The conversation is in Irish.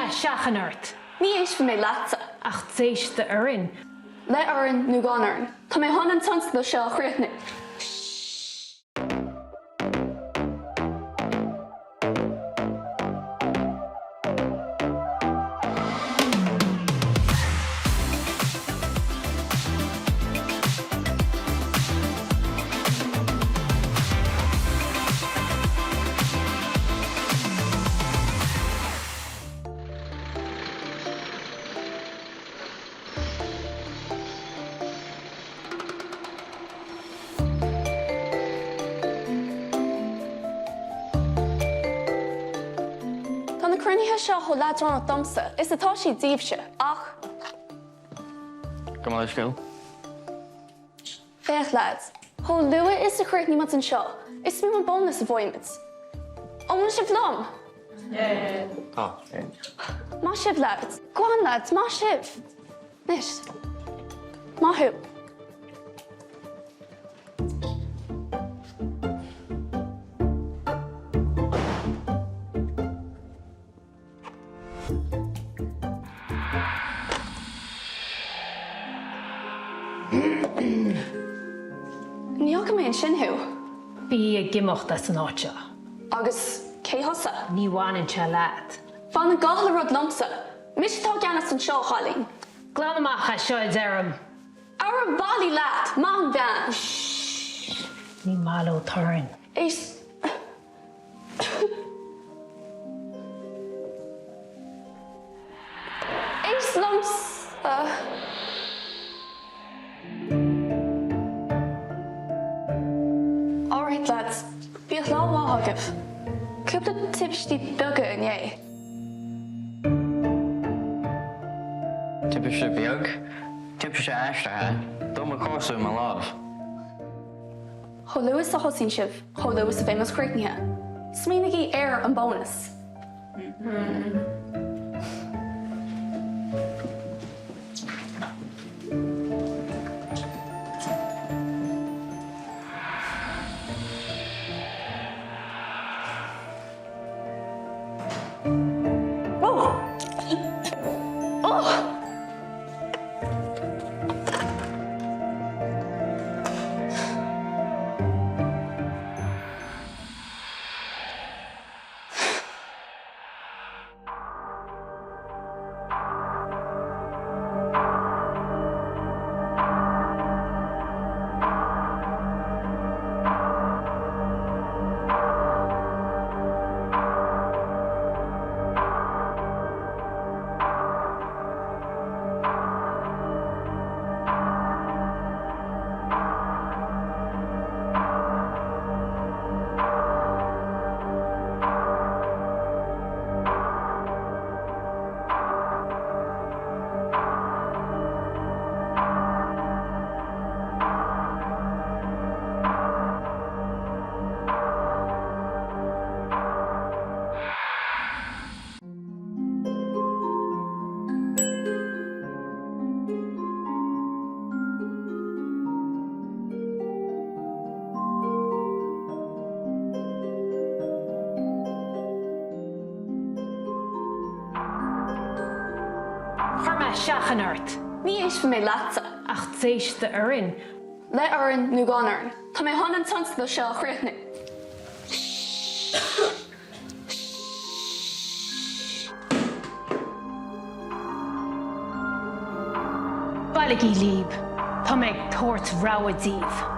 mé seachain ort! Ní éistfidh mé leatsa. Ach d'éist d'fhoireann. Le fhoireann nó gan fhoireann, tá mé chun an tionscadal seo a chríochnú. Tá na cruinnithe seo chomh leadránach domsa is atá siad daoibhse, ach. Gabh mo leithscéal. Féach, lads, chomh luath is a chríochnaímid anseo, is mó an bónas a bhfaighimid. An bhfuil sibh liom? Tá. Maith sibh, lads. Go on, lads, maith sibh. Anois. Maith thú. Ní fhaca mé ansin thú. Bí ag imeacht as an áit seo. Agus cé thusa? Ní bhaineann sé leat. Baineann gach uile rud liomsa. Mise atá i gceannas anseo, a chailín. Glan amach as seo, a deirim. Ar bhailigh leat! Maith an bhean! Shh! Ní maith leo torann. Éist. Éist liomsa. Alright lads, bíodh lá maith agaibh. Cúpla timpistí beaga inné. Timpiste beag? Timpiste aistrithe? Dóigh mo cúrsa i mo lámh. Chomh luath is a thosaíonn sibh, chomh luath is a bheidh muid críochnaithe. Smaoinígí ar an bónas. Chuir mé seachain ort. Ní éistfidh mé leatsa. Ach d'éist d'fhoireann. Le fhoireann nó gan fhoireann, tá mé chun an tionscadal seo a chríochnú. Bailigí libh, tá mé ag tabhairt rabhadh daoibh.